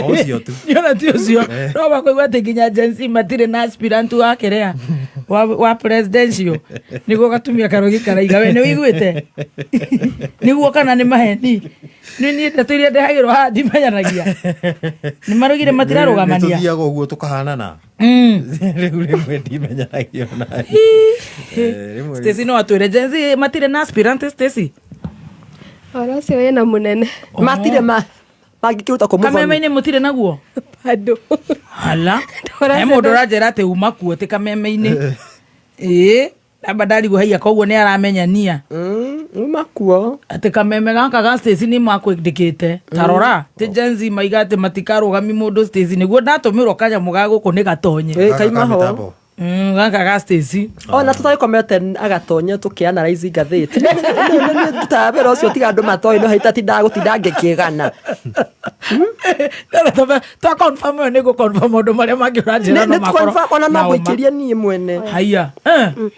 O ũcio tu. Niona ti ũcio no makũigua atĩ nginya Gen Z matirĩ na aspirant wa kĩrĩa wa presidential, nĩguo gatumia karogi karaiga. We nĩ ũiguĩte nĩguo kana nĩ maheni? Nĩ niĩ ndeto iria ndehagĩrwo haha ndimenyanagia. Nĩ maraugire matirarũgamania. Tũthiaga ũguo tũkahanana. Rĩu rĩmwe ndimenyanagia ona. Rĩmwe. Stacy no atwĩre Gen Z matirĩ na aspirant, Stacy? Ũhoro ũcio wĩna mũnene. Matirĩ ma mangĩkĩruta kũ, Mũthoni? Kameme-inĩ mũtirĩ naguo? Bado. Hala, he mũndũ ũranjĩra atĩ uma kuo ti kameme-inĩ. Ĩĩ, amba ndarigwo haiya, koguo nĩ aramenyania. Uma kuo. Atĩ kameme gaka ga Stacy nĩ makwĩndĩkĩte. Ta rora ti Gen Z maiga atĩ matikarũgami mũndũ. Stacy, nĩguo ndatũmĩrwo kanyamũ ga gũkũ nĩ gatonye. Ĩ, kaima Gaka ho. mĩtambo. Gaka ga Stacy. Ona tũtagĩkomete agatonye tũkĩanalyze ngathĩti tutaga wĩra ũcio, tiga andũ matoĩ no haitatindaga gũtinda ngĩkĩgana. Twa confirm ĩyo nĩ gũ confirm maũndũ marĩa mangĩ ũranjĩra no makorwo ona no na ũma. ngũikĩrie niĩ mwene. Haiya,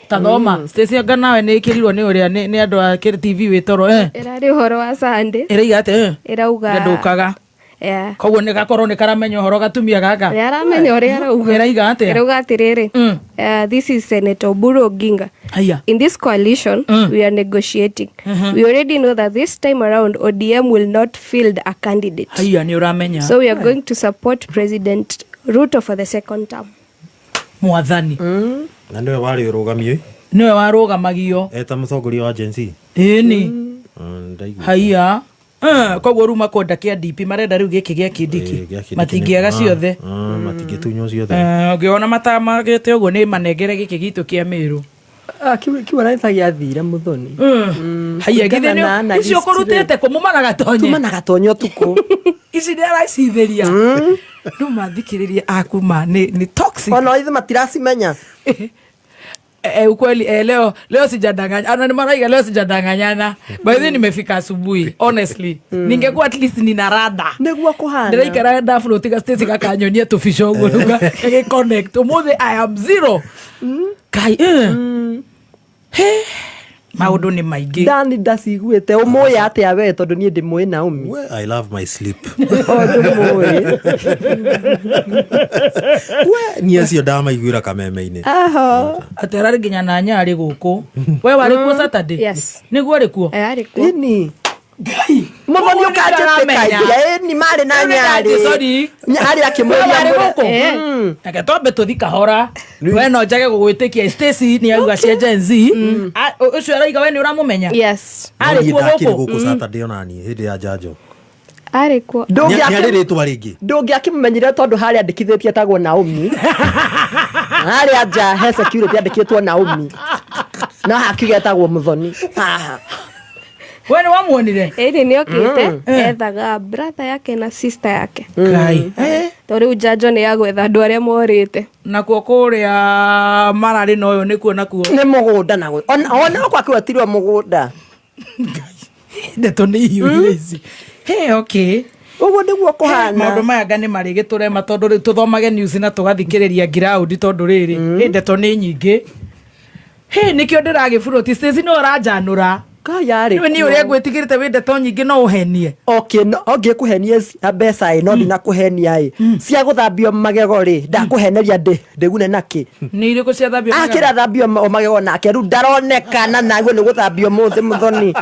ta thoma, Stacy, anga nawe nĩ ĩkĩrirwo nĩ ũrĩa nĩ andũ a TV wĩ toro. Ĩrarĩ ũhoro wa Sunday. Ĩraiga atĩ Ĩrauga ndũkaga. Yeah. Koguo nĩ gakorwo nĩ karamenya ũhoro gatumia gaka. Nĩ aramenya ũrĩa arauga. Ĩraiga atĩa? Ĩrauga atĩrĩrĩ, this is Senator Oburu Oginga. Haiya. In this coalition, we are negotiating. We already know that this time around ODM will not field a candidate. Haiya, nĩ ũramenya. So we are going to support President Ruto for the second term. Mwathani. Na nĩwe warĩ ũrũgamio. Nĩwe warũgamagio. Eta mũtongoria wa Gen Z. Ĩni. Ndaigua. Haiya. Koguo rĩu makwenda kĩa DP, marenda rĩu gĩkĩ gĩa Kindiki. Ĩ, gĩa Kindiki. Matingĩaga ciothe. Matingĩtunywo ciothe. Ũngĩona matamagĩte ũguo nĩ manengere gĩkĩ gitũ kĩa Mĩrũ. Ah, kiu araica gĩathire, Mũthoni. Haiya, githĩ Kũringana na nĩ icio analyst. ũkũrutĩte kũ mumana gatonye? Tuma na gatonye ũtukũ. Ici nĩ aracithĩria no mathikĩrĩria akuma nĩ toxic. Ona ithe matiracimenya. Ukweli, leo sijadanganya. Ana ni maraiga leo sijadanganyana. By the way, nimefika asubuhi. Honestly, ningekuwa at least nina rada. Nĩguo kũhana. Ndĩraikara ndaflotiga Stacy gakanyonia tũbica ũguo rĩu gagĩconnect. Ũmũthĩ I am zero. Kai, eh. He, maũndũ nĩ maingĩ. Dani ndaciguĩte. Ũmũĩ atĩa we? Tondũ niĩ ndĩmũĩ Naomi. We, I love my sleep. Tondũ mũĩ. We, niĩ acio ndamaiguĩra kameme-inĩ. Aho. Atĩ ararĩ nginya na nyarĩ gũkũ. We warĩ kuo Saturday? Yes. Nĩguo arĩ kuo? Eh, arĩ kuo. Ini. Ngai. Mũthoni. Ũguo nĩndĩramenya. Ũkanjĩtĩkagia ĩni marĩ na Rĩu nĩ nyarĩ. Sorry. Nyarĩ akĩmũria. Warĩ gũkũ? Eh. Reke twambe tũthi kahora. We no njage gũgwĩtĩkia. Stacy nĩ auga cia Gen Z. Ũcio arauga we nĩ ũramũmenya? Yes. Arĩ No niĩ kuo ndakĩrĩ gũkũ? gũkũ Saturday ona niĩ hĩndĩ ya njanjo. Arĩ kuo. Nĩ arĩ rĩtwa rĩngĩ. Ndũngĩakĩmũmenyire tondũ harĩa andĩkithĩtie etagwo Naomi. Harĩa nja he security andĩkĩtwo Naomi, no hakiuga etagwo Mũthoni haha. We nĩ wamuonire? Ĩni, nĩ okĩte ethaga brother yake na sister yake. Ngai. To rĩu njanjo nĩ ya gwetha andũ arĩa morĩte. Nakuo kũrĩa mararĩ na ũyũ nĩkuo nakuo. Nĩ mũgũnda na ona gwakĩwetirwo mũgũnda. Ndeto nĩ ihiũhire ici. Hey, okay. Ũguo nĩguo kũhana. Maũndũ maya nga nĩ marĩgĩtũrema tondũ rĩu tũthomage news na tũgathikĩrĩria ground tondũ rĩrĩ hĩ, ndeto nĩ nyingĩ. Hĩ, nĩkĩo ndĩragĩburũti. Stacy no ũranjanũra. Kaya arĩ Rĩu niĩ ũrĩa ngwĩtigĩrĩte wĩ ndeto nyingĩ no ũhenie. Okay, no ngĩkũhenie cia mbeca ĩ, no ndinakũhenia ĩ cia gũthambio magego rĩ, ndakũheneria ndĩ ndĩgune nakĩ? Nĩ irĩkũ cia thambio magego? Akĩra thambio magego nake rĩu ndaronekana naguo nĩ gũthambio mũthĩ. Mũthoni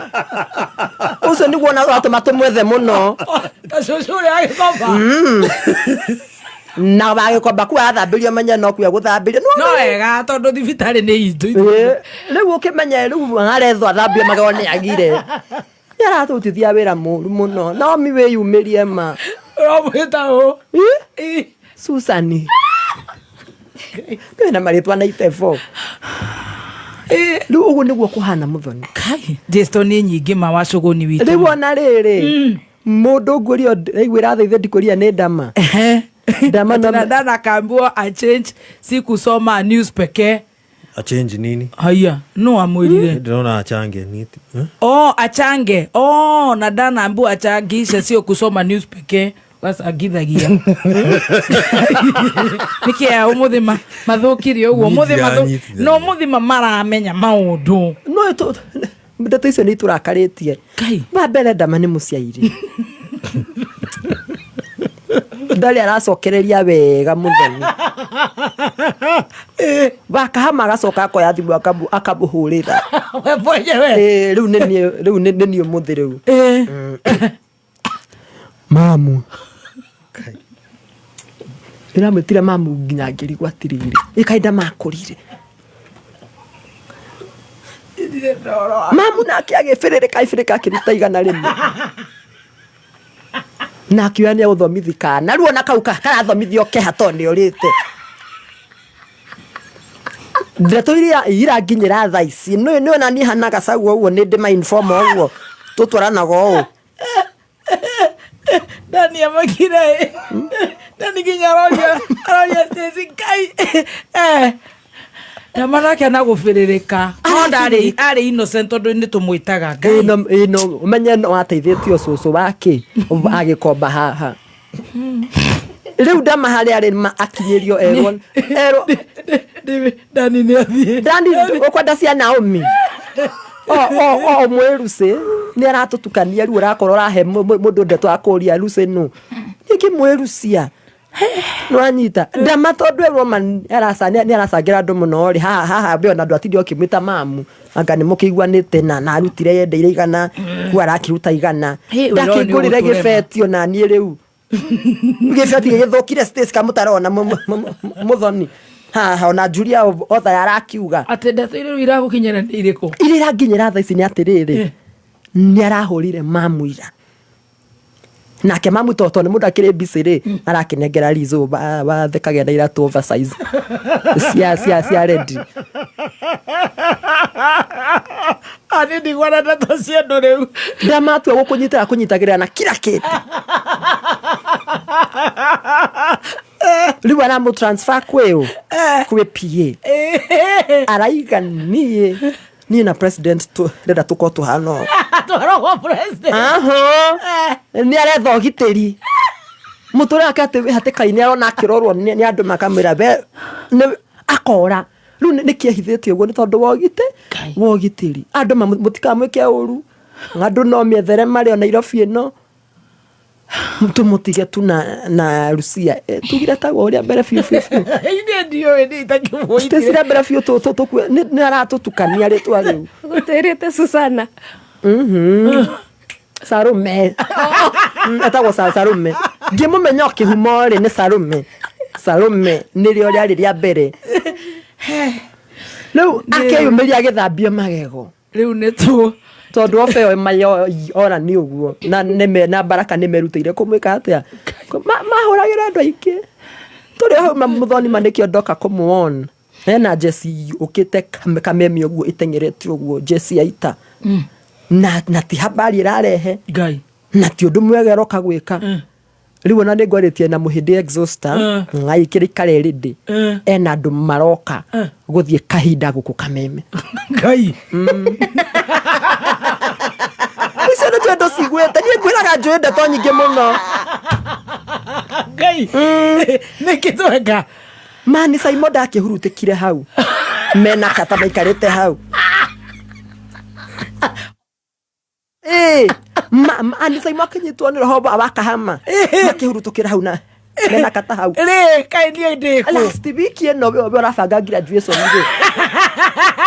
ũcio nĩguo ona ũratũma tũmwethe mũno. Ta cũcũ ũrĩa agĩkomba. Na wagĩkomba kuo athambĩrio menye no kuo gũthambĩrio. No wega tondũ thibitarĩ nĩ itũ. Ĩ, rĩu ũkĩmenye rĩu arethwo athambio magego nĩ agire nĩ aratũrutithia wĩra mũru mũno. Naomi, wĩyumĩrie ma. Ũramwĩta ũ? Ĩ? Ĩ. Susani na marĩtwa na itebo. Rĩu ũguo nĩguo kũhana, Mũthoni. Kai, Jesto nĩ nyingĩ ma wacũgũni witũ. Rĩu ona rĩrĩ mũndũ ngurio ndaiguĩra tha ithe ndikũria nĩ ndama. Ndama. Tena dada akaambiwa achange, si kusoma news pekee. Achange nini? Haya, no amwĩrire. Ndĩrona achange ni, eh? Oh, achange. Oh, na dana ambiwa achangishe, sio kusoma news pekee. Gacangithagia nĩkĩ aya ũmũthĩ mathũkirie ũguo ũmũthĩ? Nyitithania. No ũmũthĩ maramenya maũndũ. No ndeto icio nĩ itũrakarĩtie. Kai. Wa mbere, ndama nĩ mũciairi. Ndarĩ aracokereria wega Muthoni. Wakahama agacoka akoya thimũ akamũhũrĩra. We mwenyewe. Ĩĩ, rĩu nĩ niĩ, rĩu nĩ niĩ ũmũthĩ rĩu. Mamu. Ndĩramwĩtire mamu nginya ngĩrigwo atĩrĩrĩ, ĩ kaĩ ndamakũrire. Mamu nake agĩbĩrĩrĩka agĩbĩrĩrĩka akĩruta 100. Na akiuga nĩ egũthomithi kana. Rĩu ona kau karathomithio keha tondũ nĩ orĩte. Ndeto iria iranginyĩra thaa ici, nĩ ona niĩ hana gacau ũguo, nĩ ndĩ ma informer ũguo, tũtwaranaga ũũ. Dani amakire. Dani nginya aroria Stacy Ngai. Ndamanake na gũbĩrĩrĩka. No ndarĩ arĩ innocent tondũ nĩ tũmwĩtaga Ngai. Ĩno ĩno ũmenye no ateithĩtio cũcũ wake agĩkomba haha. Rĩu ndama harĩa arĩ ma akinyĩrio erwo erwo Dani nĩ athiĩ. Dani ũkwenda cia Naomi. O mwĩ Lucy nĩ aratũtukania rĩu ũrakorwo ũrahe mũndũ ndeto akũria Lucy nũ. Niĩ ngĩmwĩrucia. Nĩwanyita ndama tondũ erwo ma nĩ aracangĩra andũ mũno rĩ, haha haha mbere ona andũ atinde ũkĩmwĩta mamu anga nĩ mũkĩiguanĩte na arutire yendeire 100 kuo arakĩruta 100. Hĩ, ũyũ nĩ Ndakĩngũrĩre ũgũtũrema. gĩbeti ona niĩ rĩu. Gĩbeti gĩgĩthũkire Stacy kamũtarona Muthoni. Haha ona Julia otha arakiuga. Atĩ ndeto iria rĩu iragũkinyĩra nĩ irĩkũ? Iria iranginyĩra thaa ici nĩ atĩrĩrĩ, nĩ arahũrire mamu ira. Nake mamu tondũ nĩ mũndũ akĩrĩ busy rĩ, arakĩnengera Lizo wathekagia na iratũ oversize cia red. Ani ndigwana ndeto cia andũ rĩu. Ndamatua gũkũnyitĩra kũnyitagĩrĩra na kila kĩndũ. Rĩu aramũ transfer kwĩ ũ? Kwĩ PA. Araiga niĩ na president ndĩrenda tũkorwo tũhana ũũ. Twarwo kwa president. Aho. Nĩ aretha ũgitĩri. Mũtũrĩre wake atĩ wĩ hatĩka-inĩ arona akĩrorwo nĩ andũ makamwĩra we nĩ akora. Rĩu nĩkĩ ehithĩte ũguo nĩ tondũ wa Ngai. wa ũgitĩri. Andũ mũtikamwĩke ũru. Andũ no mĩethere marĩ o Nairobi ĩno. Tũmũtige tu na Lucia. Tugire tagwo ũrĩa mbere biũ biũ biũ. Ithuĩ ndiũĩ nĩ itakĩmũitire. Stacy rĩa mbere biũ tũkue, nĩ aratũtukania rĩtwa rĩu. Gũtwĩrĩte Susana. Sarume. Etagwo Sarume. Ngĩmũmenya o kĩhumo rĩ nĩ Sarume. Sarume nĩrĩo rĩarĩ rĩa mbere. Rĩu akĩyumĩria agĩthambio magego. Rĩu nĩ tu. Tondũ obe ĩyo mayo ora nĩ ũguo. Na nĩme na Baraka nĩ merutĩire kũmwĩka atĩa? Mahũragĩra andũ aingĩ. Tũrĩ o hau Muthoni ma nĩkĩo ndoka kũmũ-on. Hena jeci ũkĩte kameme ũguo ĩteng'erete ũguo jeci ya ita. Na ti habari ĩrarehe. Ngai. Na ti ũndũ mwega ĩroka gwĩka. Rĩu ona nĩ ngwarĩtie na mũhĩndĩ exhauster, ngai kĩrĩ kare rĩndĩ. Ena andũ maroka gũthiĩ kahinda gũkũ kameme. Ngai. Icio nĩ njũĩ ndũciguĩte. Niĩ ngwĩraga njũĩ ndeto nyingĩ mũno. Ngai. Nĩkĩ tweka? Mani Simon ndakĩhurutĩkire hau. Mena kata maikarĩte hau. Ani Simon akĩnyitwo nĩ roho wa Kahama. Makĩhurutũkĩra hau na mena kata hau. Rĩ, kaĩ niĩ ndĩ kũ? Last week ĩno we ũrabanga graduation rĩ.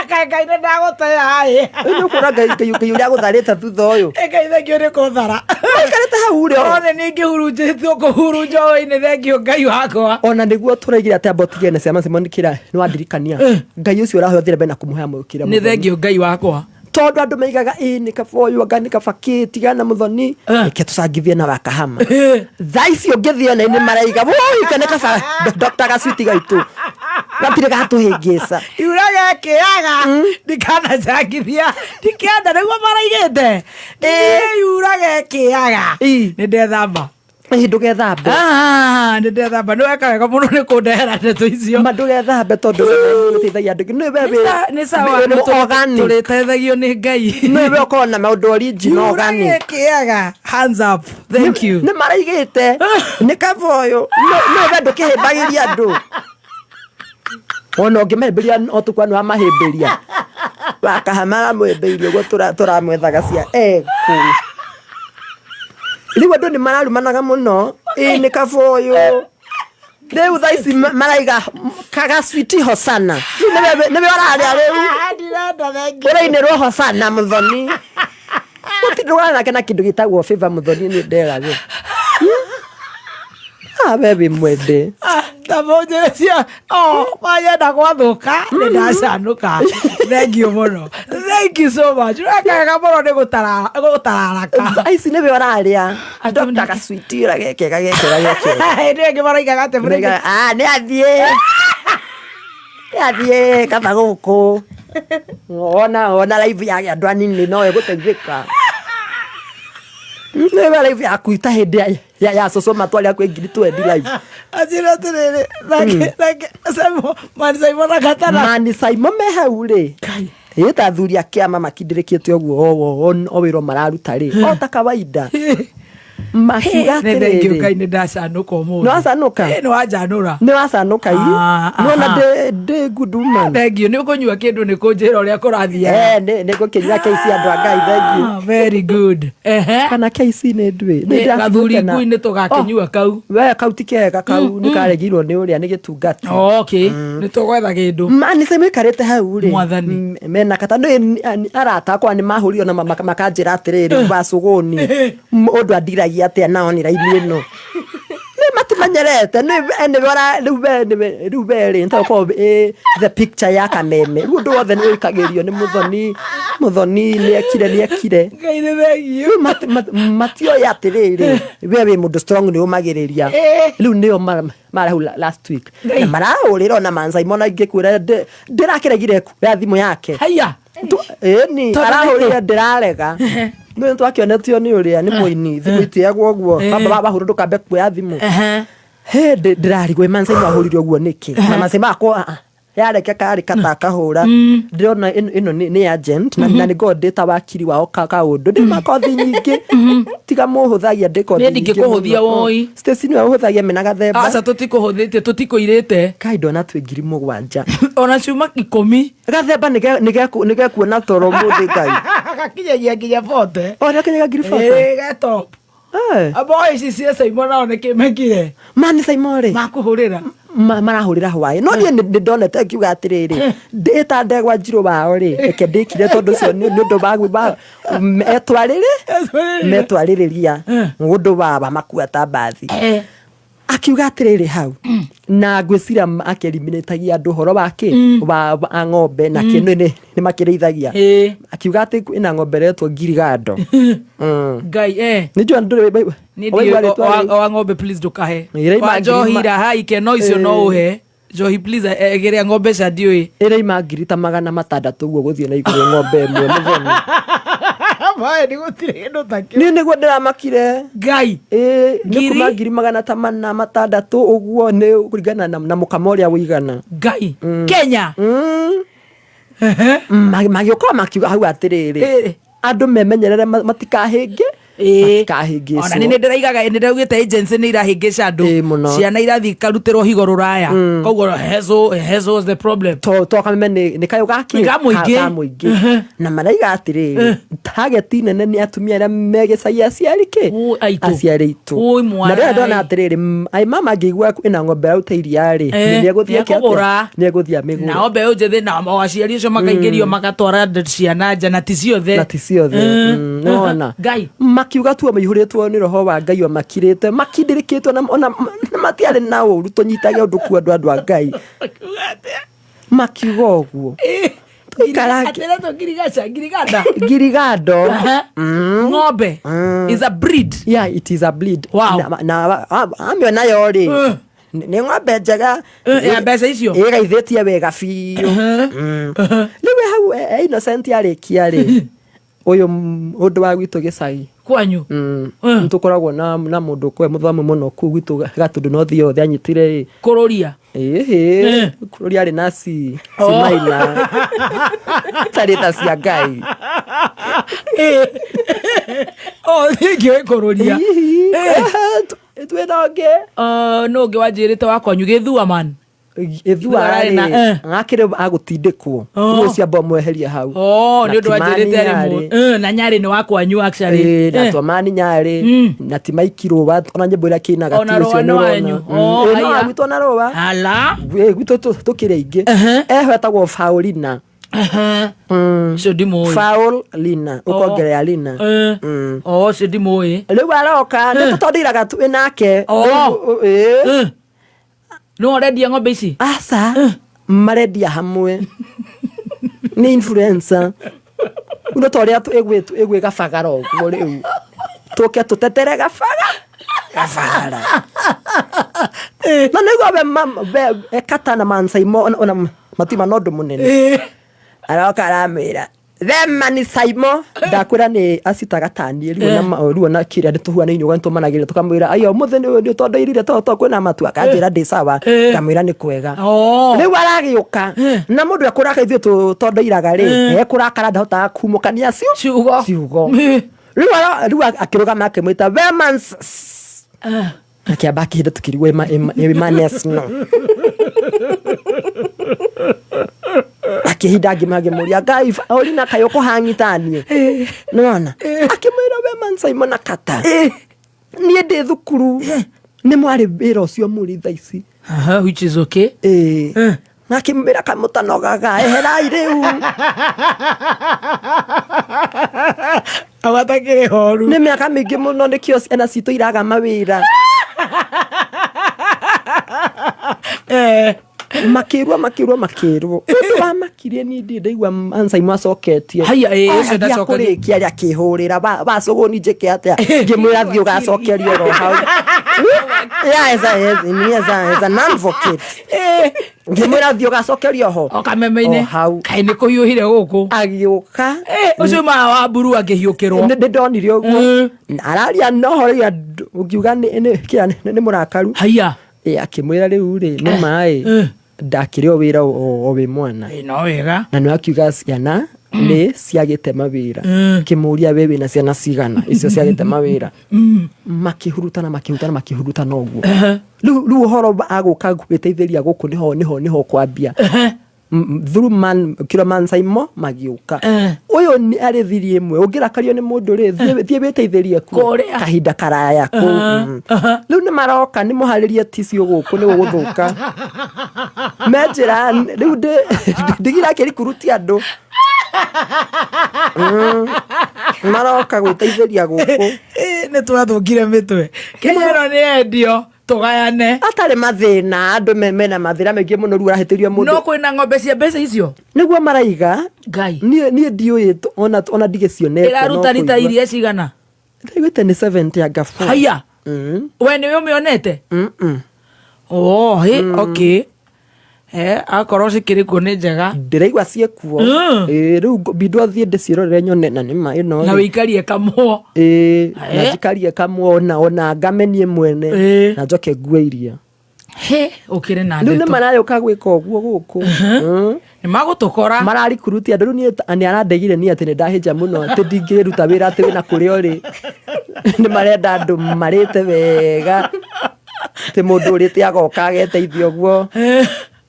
Kaĩ Ngai nĩ ndagũtaya ĩ. Rĩu nĩ ũkuona Ngai ũrĩa agũtharĩte thutha ũyũ. Ĩ Ngai thengio nĩ kũthara. Maikarĩte hau rĩ. Othe nĩ ingĩhurunjĩtwo kũhurunjwo hwainĩ thengio Ngai wakwa. Ona nĩguo tũraigire atĩ amba ũtige na ciama Simon kĩra nĩ wandirikania. Ngai ũcio ũrahoya ũthiĩ na mbere na kũmũhe kĩrĩa Nĩ Mũthoni. thengio Ngai wakwa. Tondũ andũ maigaga ĩ nĩ kaba ũyũ anga nĩ kaba kĩ tigana Muthoni reke tũcangithie na Wakahama. Thaa ici ũngĩthiĩ ona nĩ maraiga woi kana kaba Dr. Gacwiti gaitũ gatirĩ gatũhĩngĩca. Iuraga ĩkĩaga ndikanacangithia ndikenda nĩguo maraigĩte. Iuraga ĩkĩaga nĩ ndethamba. Ĩ ndũgethambe. Nĩ ndethamba. Nĩ weka wega mũno nĩ kũndehera ndeto icio. Ma ndũgethambe tondũ we nĩ ũteithagia andũ. Nĩ we wĩ Nĩ sawa, wĩ mũogani. tũrĩteithagio nĩ Ngai. Nĩ we ũkoragwo na maũndũ original ogani. Iuraga ĩkĩaga. Hands up. Thank you. Nĩ maraigĩte. Nĩ kaba ũyũ. Nĩ we ndũkĩhĩmbagĩria andũ. Ona ũngĩmahĩmbĩria o tũkwa nĩ wamahĩmbĩria. Wakahama aramũhĩmbĩirie ũguo tũramwethaga cia ekũ. Rĩu andũ nĩ mararumanaga mũno. Ĩ nĩ kaboyũ rĩu thaa ici maraiga kagaswiti hosana. Rĩu nĩwe ũrarĩa rĩu. Ndirenda thengi. Ũrainĩrwo hosana mũthoni. Gũtirĩ nake na kĩndũ gĩtagwo favor mũthoni nĩ nderagwo. Ah, we wĩ mwende. Tambũnjĩre cia o manyenda gwathũka nĩ ndacanũka. Thengiũ mũno, thank you so much. Wekaga mũno nĩ gũtararaka. Thaa ici nĩwe ũrarĩa. Atĩ Dr. Gaswiti ũrĩa gekega gekega gekega. Hĩndĩ ĩyo ĩngĩ maraigaga atĩ Nĩga- Ah, nĩ athiĩ. Nĩ athiĩ kaba gũkũ. Ona live ya andũ anini no ĩgũteithĩka. Nĩwe live yaku ta hĩndĩ ya cũcũ matwarĩa kwĩ 20,000 live. Anjĩra atĩrĩrĩ, nake Simon, Man Simon na Katana. Mani Simon me hau rĩ. Ĩ ta athuri a kĩama makindĩrĩkĩte ũguo o wĩra mararuta rĩ o ta kawaida makiuga Nĩ thengiũ atĩrĩrĩ. Ngai, nĩ ndacanũka ũmũthĩ. Nĩ wacanũka? Ĩ, nĩ wanjanũra. Nĩ wacanũka i. Ah, Nĩwona aha. ndĩ good woman. Thengiũ, nĩ ũkũnyua kĩndũ nĩ kũnjĩra ũrĩa kũrathiaga. Eh, nĩ ngũkĩnyua KC andũ a Ngai, thengiũ. Ah, very good. Ehe. Kana KC nĩ nduĩ. Nĩ Nĩ gathuri ndĩrabuĩte na- ngui nĩ tũgakĩnyua kau. We kau ti kega kau, nĩ karegirwo nĩ ũrĩa nĩ gĩtungati. Okay, nĩ tũgwetha kĩndũ. Mani se maikarĩte hau rĩ. Mwathani. Mena kata nĩ arata akwa nĩ mahũrire na makanjĩra atĩrĩrĩ bacũgũni ũndũ andiragia atĩa nao nĩ raini ĩno nĩ matimenyerete nĩ nĩwe rĩu we nĩwe rĩu we rĩ nĩtagũkorwo ĩ the picture ya kameme rĩu ũndũ wothe nĩ wĩkagĩrio nĩ mũthoni mũthoni nĩ ekire nĩ ekire. Ngai nĩ thengiũ. Rĩu matioĩ atĩrĩrĩ we wĩ mũndũ strong nĩ ũmagĩrĩria. Rĩu nĩo marĩ hau last week na marahũrĩra ona mansaimo na ingĩkwĩra ndĩrakĩregire kuoya thimũ yake. Haiya. Ĩni Tondũ arahũrĩra ndĩrarega nĩ twakĩonetio nĩ ũrĩa nĩ mũini thimũ itiagwo ũguo baba wahũrwo ndũkambe kuoya thimũ. He ndĩrarigwo mansaimo ahũrire ũguo nĩkĩ na mansaimo akwa yareke karĩ kata akahũra ndĩrona ĩno nĩ agent na nĩ ngorwo ndĩ ta wakiri wao kaũndũ ndĩ makothi nyingĩ tiga mũhũthagia ndĩ kothi Niĩ nyingĩ ndingĩkũhũthia mũno. woi. Stacy nĩwe ũhũthagia mena gathemba. Aca, tũtikũhũthĩtie, tũtikũirĩte. Kai ndona twĩ 7,000. Ona ciuma 10. Gathemba nĩgekuona toro ũmũthĩ Ngai. Gakinyagia nginya 40. O nĩakinyagia 40,000. Ĩ, getop. Abo ici cia Simon nao nĩkĩ mekire? Mani Simon rĩ makũhũrĩra. Marahũrĩra hwaĩ no niĩ nĩ ndonete ngiuga atĩrĩrĩ ĩta ndegwa njirũ wao rĩ reke ndĩkire tondũ ũcio nĩ ũndũ wa etwarĩrĩ metwarĩrĩria ũndũ wa makua ta mbathi. Akiuga atĩrĩrĩ hau na ngwĩciria akĩeliminĩtagia andũ ũhoro wa kĩ wa ng'ombe na kĩ nĩ makĩrĩithagia. Akiuga atĩ kwĩna ng'ombe ĩretwo ngirigando. Ngai eh. Nĩ njũa ndũrĩ Niĩ waigua ndiũĩ rĩtwa rĩu? wa ng'ombe, please ndũkahe. Ĩraima Wa njohi raha ikeno icio no ũhe njohi, please ĩgĩrĩa ng'ombe cia ndiũĩ. Ĩraima ngiri ta 600 ũguo gũthiĩ na igũrũ ng'ombe ĩmwe mũthoni. Maĩ nĩ gũtirĩ kĩndũ ta kĩu. Niĩ nĩguo ndĩramakire. Ngai. Ĩĩ nĩ Ngiri? kuma 600,000 ũguo nĩ kũringana na mũkamo ũrĩa ũigana. Ngai Kenya. Magĩũka makiuga hau atĩrĩrĩ andũ memenyerere matikahĩnge matikahĩngĩcwo. Ona nĩ ndĩraigaga nĩ ndĩraugĩte agency nĩ irahĩngĩca andũ. Ĩĩ, mũno. Ciana irathiĩ ikarutĩrwo higo rũraya, koguo hezo was the problem. To kameme nĩ kayũ gakĩ Nĩ ka mũingĩ. Ka mũingĩ na maraiga atĩrĩrĩ target nene nĩ atumia arĩa me gĩcagi aciari kĩ Ũ, aitũ. Aciari aitũ. Ũi, na rĩrĩa ndona mwarai. atĩrĩrĩ ai mama angĩigua ĩna ng'ombe yaruta iria rĩ nĩ egũthiĩ eke atĩa? Nĩekũgũra. Nĩ egũthiĩ amĩgũre. Nao mbeũ njĩthĩ na o aciari acio makaingĩrio magatwara ciana nja na ti ciothe. Na ti ciothe. Nĩwona Ngai. Makiuga tuo maihũrĩtwo nĩ roho wa Ngai o makirĩte makindĩrĩkĩtwo na ona na matiarĩ na ũru tũnyitage ũndũ kuo andũ a Ngai makiuga ũguo Tũikarange. Atĩretwo ngirigaca ngiriganda. Ngirigando. Ng'ombe is a breed. Yeah, it is a breed. Wow. Na amĩona yo rĩ nĩ ng'ombe njega. Ya mbeca icio. Ĩgaithĩtie wega biũ. Rĩu hau Innocent arĩkia rĩ ũyũ ũndũ wa gwitũ gĩcagi. Kwanyu. Nĩ tũkoragwo na mũndũ kwe mũthomu mũno kũu gwitũ Gatũndũ North yothe anyitire ĩ Kũrũria. Ĩhĩ kũrũria arĩ na C C minor tarĩ ta cia Ngai. O ngĩũĩ kũrũria. Hihi, twĩna ũngĩ. No ũngĩ wanjĩrĩte wa kwanyu gĩthua man. Ĩthua Ĩthua rĩ eh. akĩrĩ agũtindĩkwo. Oh. Rĩu ũcio amba ũmweherie hau. Oh, Na nĩ ũndũ ti wanjĩrĩte Mani arĩ Nyarĩ. na Nyarĩ nĩ wa kwanyu actually. Ĩĩ, na twamani Nyarĩ na ti Maiki Rũa, ona nyĩmbo ĩrĩa kĩinaga Ona ti ũcio Rũa nĩ nĩ ũrona. wanyu. Oh, Ĩĩ, no haya. wa gwitũ ona Rũa. Ala. Ĩĩ, gwitũ tũkĩrĩ aingĩ. Eho etagwo Faulina. Ũcio ndimũĩ. Faulina, ũkongerera Lina. Oh, ũcio ndimũĩ. Rĩu aroka nĩ tũtondeiraga twĩ nake. Oh. Rĩu, ĩĩ. Nĩ ũrendia ng'ombe ici? Aca, marendia hamwe nĩ influencer no ta ũrĩa ĩgwĩ gabagara ũguo rĩu tũke tũtetere gabaga gabagara na nĩguo we ekata na mansaimo ona matima na ũndũ mũnene aroka aramwĩra Themani Saimo ndakwĩra nĩ acitaga taniĩ rĩu ona kĩrĩa nĩ tũhuanaine ũguo nĩtũmanagĩrĩra tũkamwĩra aiyo ũmũthĩ nĩ ũtondoirire to kwĩna matua akanjĩra ndĩ sawa ngamwĩra nĩ kwega. Oh. Rĩu aragĩũka na mũndũ ekũrakara ithuĩ tũtondoiraga rĩ ekũrakara ndahotaga kumũkania Ciugo. ciugo. Rĩu rĩu akĩrũgama akĩmwĩta Wemans akĩamba akĩhinda tũkĩrigwo ĩmanes no akĩhinda angĩmagĩmũria ngai orina kaĩ ũkũhang'ita niĩ nĩwona akĩmwĩra we mansaimo na kata niĩ ndĩ thukuru nĩ mwarĩ wĩra ũcio mũrĩ thaa ici. Aha, which is okay. Ĩĩ. Na akĩmwĩra kamũtanogaga eherai rĩu. Awatakĩrĩ horu. Nĩ mĩaka mĩingĩ mũno nĩkĩo ciana citũ iraga mawĩra. Makĩrwo makĩrwo makĩrwo ũndũ wa makirie niĩ ndirĩ ndaigua Ansaimo acoketie. Haiya, ĩĩ, ũcio ndacokagia. Kũrĩkia rĩa akĩhũrĩra wacũgũni njĩke atĩa ngĩmwĩra thiĩ ũgacokeria oro hau. Yeah, as an advocate ngĩmwĩra thiĩ ũgacokeria ho O kameme-inĩ. O hau. Kaĩ nĩ kũhiũhire gũkũ. Agĩũka. Ũcio ma wa mburu akĩhiũkĩrwo. Nĩ ndonire ũguo araria nohoria ũngiuga kĩra nĩ mũrakaru. Haiya. Ĩ, akĩmwĩra rĩu rĩ nĩ maĩ ndakĩrĩ o wĩra o wĩ mwana. Ĩ, no wega. Na nĩ akiuga ciana nĩ ciagĩte mawĩra kĩmũria we wĩna ciana cigana icio ciagĩte mawĩra makĩhurutana makĩhurutana makĩhurutana ũguo rĩu rĩu ũhoro agũka gwĩteithĩria gũkũ nĩho nĩho nĩho kwambia through man kiro man saimo magĩũka ũyũ nĩ arĩ thiri ĩmwe ũngĩrakario nĩ mũndũ rĩ thiĩ wĩteithĩrie kuo Kũrĩa. kahinda karaya kũu. Rĩu nĩ maroka nĩ mũharĩrie ticiũ gũkũ nĩ gũgũthũka me njĩra rĩu ndigira akĩrikurutia andũ maroka gwĩteithĩria gũkũ. Nĩ twathũkire mĩtwe. Kenya ĩno nĩ endio tũgayane. Atarĩ mathĩna andũ mena mathĩna maingĩ mũno rĩu arahĩtĩrio mũndũ. No kwĩna ng'ombe cia mbeca icio? Nĩguo maraiga. Ngai. Niĩ ndiũĩ ona ndigĩcionete. Ĩraruta rita iria cigana? Ndaiguĩte nĩ 70 anga 4. Haiya. We nĩwe ũmĩonete? Oh, he, okay. Akorwo cikĩrĩ kuo nĩ njega. Ndĩraigua ciĩkuo. Ĩĩ, rĩu mbindwo thiĩ ndĩciĩrorere nyone na nĩma ĩno. Na wĩikarie kamwo. Ĩĩ, na njikarie kamwo ona ngame niĩ mwene. Na njoke ngue iria. He, ũkĩrĩ na Rĩu nĩ ndeto. marayũka gwĩka ũguo gũkũ. Nĩ magũtũkora. Mararikurutia andũ rĩu niĩ nĩ arandegire niĩ atĩ nĩ ndahĩnja mũno atĩ ndingĩruta wĩra atĩ wĩna kũrĩa ũrĩ. Nĩ marenda andũ marĩte wega. Atĩ mũndũ ũrĩte agoka ageteithia ũguo.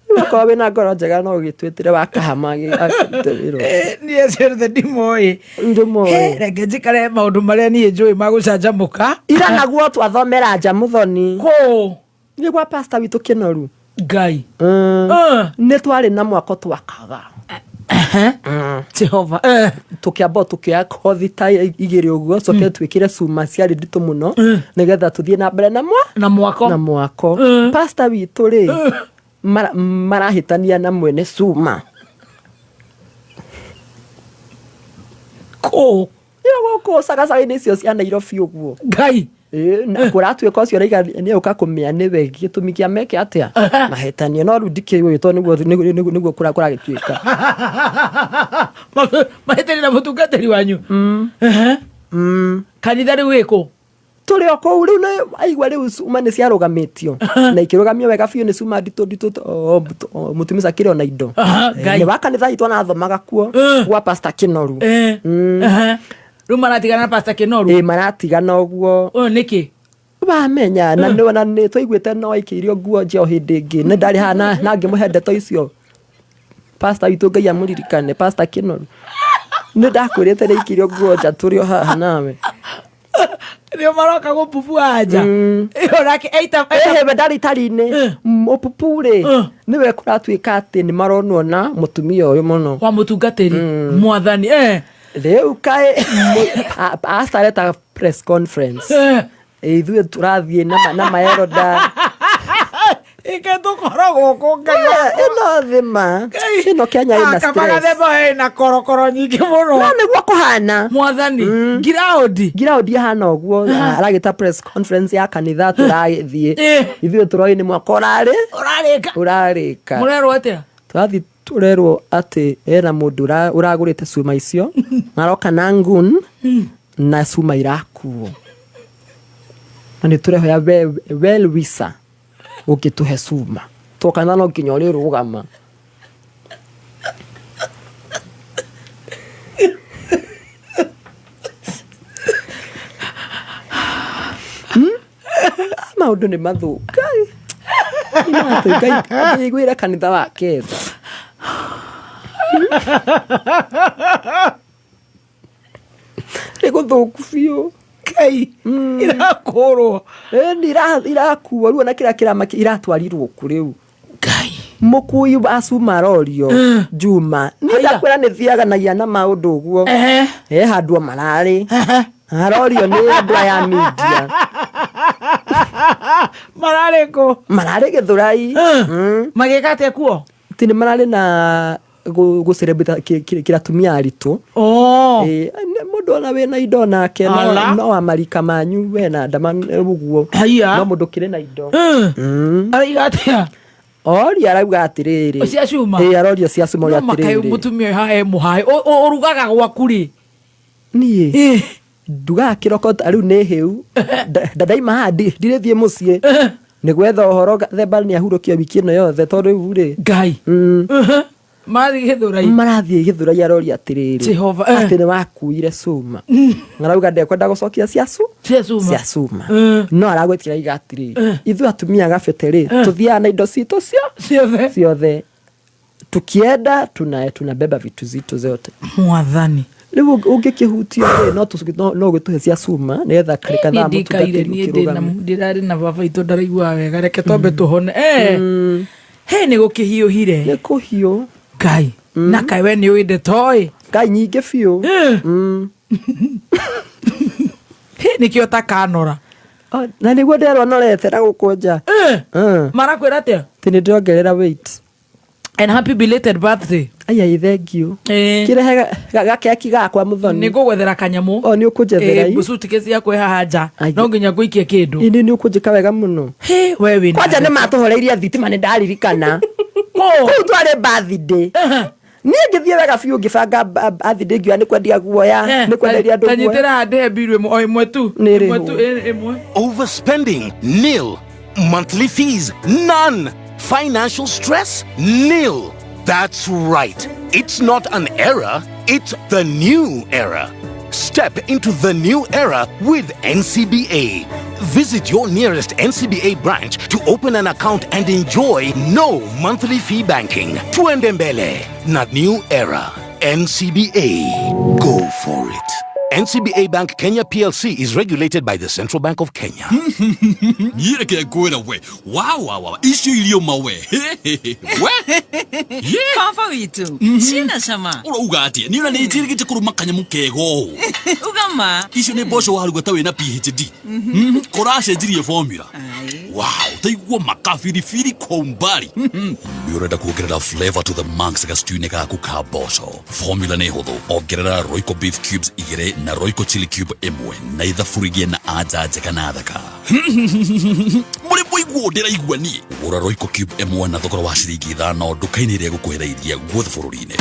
Rĩu akorwo wĩna ngoro njega no ũgĩtwĩtĩre wa kahama akĩrute wĩra ũcio. Niĩ acio othe ndimoĩ. Ndũmoĩ. He, reke njikare maũndũ marĩa niĩ njũĩ ma gũcanjamũka. Ira naguo twathomera nja mũthoni. Kũ? Nĩ gwa pastor witũ Kĩnoru. Ngai. Nĩ twarĩ na mwako twakaga. Jehova. Tũkĩamba tũkĩoya kothi ta igĩrĩ ũguo coke twĩkĩre cuma ciarĩ nditũ mũno nĩgetha tũthiĩ na mbere na Na mwako. Na mwako. Pastor witũ rĩ marahĩtania na mwene cuma. Kũ? Ĩyo gũkũ cagacaga-inĩ icio cia Nairobi ũguo. Ngai. Ĩĩ, na kũratuĩka ũcio ũraiga nĩ ũka kũmĩa nĩwe gĩtũmi kĩa meke atĩa mahĩtanie no rĩu ndikĩũĩ tondũ nĩguo kũragĩtuĩka. Mahĩtanie na mũtungatĩri wanyu. Kanitha rĩu ĩkũ? Tũrĩ o kũu rĩu nĩ aigua rĩu cuma nĩ ciarũgamĩtio na ikĩrũgamio wega biũ nĩ cuma nditũ nditũ mũtumia akĩrĩ ona indo. Ngai. Nĩ wa kanitha itũ anathomaga kuo gwa Pastor Kĩnoru. Rĩu maratigana na Pastor Kĩnoru? Ĩĩ, maratigana ũguo. Ũyũ nĩkĩ? Wamenya na nĩ na nĩ twaiguĩte no aikĩirio nguo nja o hĩndĩ ĩngĩ nĩ ndarĩ haha na na ngĩmũhe ndeto icio. Pastor witũ, Ngai amũririkane, Pastor Kĩnoru, nĩ ndakwĩrĩte nĩ aikĩirio nguo nja tũrĩ o haha nawe. Nĩo maroka gũpupua nja. Onake eita. Ehe, we ndarĩ itari-inĩ mũpupu rĩ, nĩwe kũratuĩka atĩ nĩ maronwo na mũtumia ũyũ mũno. Wa mũtungatĩri mwathani, eh. Rĩu kaĩ pastor areta press conference. Ithuĩ tũrathiĩ na maeroda. Ike tũkoragwo kũ, Ngai? Ĩno thĩma ĩno Kenya ĩna stress. Kamagathemba ĩna korokoro nyingĩ mũno. No nĩguo kũhana. Mwathani, ngiraũndi. Ngiraũndi ihana ũguo, aragĩta press conference ya kanitha tũragĩthiĩ. Ithuĩ tũroĩ nĩ mwaka ũrarĩ ũrarĩka. Ũrarĩka. Mũrerwo atĩa? Tũrathiĩ tũrerwo atĩ hena mũndũ ũragũrĩte cuma icio, aroka na ngun na cuma irakuo, na nĩ tũrehoya well wisher ũngĩtũhe cuma tokana no nginya ũrĩrũgama. Maũndũ nĩ mathũku. Ngai Ngai aiguĩre kanitha wake tha. Nĩ gũthũku biũ. Ngai, irakũrwo. Ĩni irakuo rĩu, ona kĩrĩa kĩramaki iratwarirwo kũ rĩu? Ngai. Mũkui wa cuma arorio Juma niĩ. Haiya. Ndakwĩra nĩ thiaganagia na maũndũ ũguo. He handũ o mararĩ arorio nĩ andũ aya media. Mararĩ kũ? Mararĩ Gĩthũrai. Magĩka atĩa kuo? Ti nĩ mararĩ na gũcelebrate kĩratumia aritũ. Oh. Ĩ, nĩ mũndũ ona wĩna indo nake no, Ala. no wa marika manyu we na ndama ũguo. Haiya. No mũndũ kĩrĩ na indo. Araiga atĩa? Oria arauga atĩrĩrĩ. Cia cuma? Ĩ, arorio cia cuma. No ũrĩa makaĩ atĩrĩrĩ. Mũtumia ũyũ haha e mũhaĩ. Ũrugaga gwaku rĩ? Niĩ ndugaga kĩroko ta rĩu nĩ hĩu. Ndaima haha ndirĩthiĩ mũciĩ nĩ gwetha ũhoro. Themba nĩ ahurũkio wiki ĩno yothe tondũ rĩu rĩ. Ngai. Mathiĩ Gĩthũrai. Marathiĩ Gĩthũrai, aroria atĩrĩrĩ. Jehova, atĩ nĩ wakuire cuma, arauga ndekwenda gũcokia cia cu Cia cuma. Cia cuma. No aragwĩtira iga atĩrĩrĩ, ithuĩ atumia gabete rĩ, tũthiaga na indo citũ cio ciothe. Ciothe tukienda tunabeba vitu zitu zote. Mwathani. Rĩu ũngĩkĩhutio rĩ, no ũgĩtũhe cia cuma nĩgetha Niĩ kathaa ndikaire mũtungatĩri niĩ ndĩ na ũkĩrũgame. ndĩrarĩ na baba itũ ndaraiguaga wega, reke twambe tũhone. He nĩ gũkĩhiũhire. Nĩ kũhiũ. Ngai, na kaĩ we nĩ ũĩ ndeto ĩ. Ngai nyingĩ biũ. He nĩkĩo takanora. Oh, na nĩguo nderwo norete na gũkũ nja. Marakwĩra atĩa? Atĩ nĩ ndĩrongerera weight. And happy belated birthday. Aya, thank you. Kĩrehe gakeki gakwa mũthoni. Nĩ ngũgwethera kanyamũ. O nĩ ũkũnjethera i. Suitcase yakwa ĩ haha nja. Ai. No nginya ngũikie kĩndũ. Ĩndĩ nĩ ũkũnjĩka wega mũno. He, we wĩna Kwanja nĩ matũhoreirie thitima, nĩ ndaririkana. Kũ? Kũu twarĩ birthday, niĩ ngĩthiĩ wega biũ ngĩbanga birthday, ngiuga nĩ kwendia guoya, nĩ kwenderia andũ guoya. Tanyitĩra handĩhe mbiru ĩmwe o ĩmwe tu. Nĩ ĩmwe ĩrĩhwo. tu, ĩmwe. Overspending? Nil. Monthly fees? None. Financial stress? Nil. That's right. It's not an era, it's the new era. Step into the new era with NCBA. Visit your nearest NCBA branch to open an account and enjoy no monthly fee banking. Tuende mbele, not new era. NCBA. Go for it. NCBA Bank Kenya PLC is regulated by the Central Bank of Kenya. Niĩ reke ngwĩra we wa wa wa icio irio mawe we. Yeah. Baba witũ ciĩna cama. Ũrauga atĩa? Niĩ ona nĩ njĩrĩgĩte kũrũma kanyamũ kega ũũ. Uga ma. Icio nĩ mboco waruga ta wĩna PhD. Kũracenjirie formula. Wow, taigua makabiribiri kwa umbali. Nĩ ũrenda kuongerera flavor to the max gastew-inĩ gaku ka mboco? Formula nĩ hũthũ, ongerera Royco beef cubes 2 na Royco chili cube 1 na ithabu rigĩe na anja njega na thaka. Mũrĩ mũiguo ndĩraigua niĩ. Gũra Royco cube 1 na thogora wa ciringi 5 nduka-inĩ ĩrĩa ĩgũkuhĩrĩirie guothe bũrũri-inĩ.